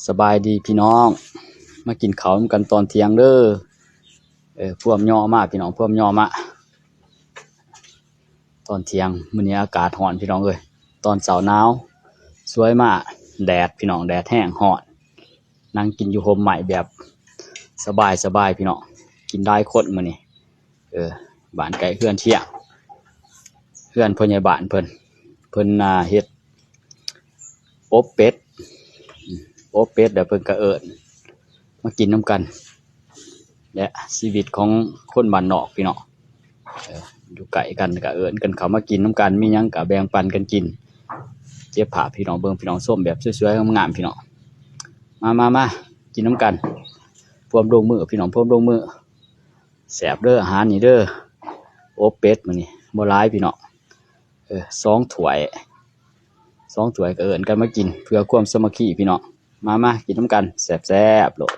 ສະບາຍດີພີ່ນ້ອງ ມາກິນເຂົ້ານຳກັນຕອນທ່ຽງເດີ. ເອີ ພວມຍໍມາພີ່ນ້ອງ ພວມຍໍມາ ຕອນທ່ຽງ. ມື້ນີ້ອາກາດຮ້ອນພີ່ນ້ອງເອີຍ ຕອນເຊົ້າໜາວ ສວຍມາແດດພີ່ນ້ອງ ແດດແຮງ ຮ້ອນ. ນັ່ງກິນຢູ່ຮົ່ມໄມ້ແບບສະບາຍໆ ພີ່ນ້ອງ ກິນຫຼາຍຄົນມື້ນີ້. ເອີ ບ້ານໃກ້ເຮືອນທ່ຽງ ເຮືອນພໍ່ໃຫຍ່ບ້ານເພິ່ນ ເພິ່ນ ອ່າ ເຮັດອົບເປັດ ອົບເປັດແລ້ວເພິ່ນກະເອີ້ນມາກິນນຳກັນ ແລະ ຊີວິດຂອງຄົນບ້ານນອກພີ່ນ້ອງ ເອີ ຢູ່ໃກ້ກັນກະເອີ້ນກັນເຂົ້າມາກິນນຳກັນ ມີຫຍັງກະແບ່ງປັນກັນກິນ. ເກັບພາບພີ່ນ້ອງເບິ່ງ ພີ່ນ້ອງຊົມແບບສວຍໆ ງາມໆ ພີ່ນ້ອງ ມາໆໆ ກິນນຳກັນ ພວມລົງມືພີ່ນ້ອງ ພວມລົງມື. ແຊບເດີອາຫານນີ້ເດີ ອົບເປັດມື້ນີ້ ບໍ່ຫຼາຍພີ່ນ້ອງ ເອີ ສອງຖ້ວຍ ສອງຖ້ວຍກະເອີ້ນກັນມາກິນ ເພື່ອຄວາມສາມັກຄີພີ່ນ້ອງ. ມາໆ ກິນນຳກັນ ແຊບໆ ໂລດ.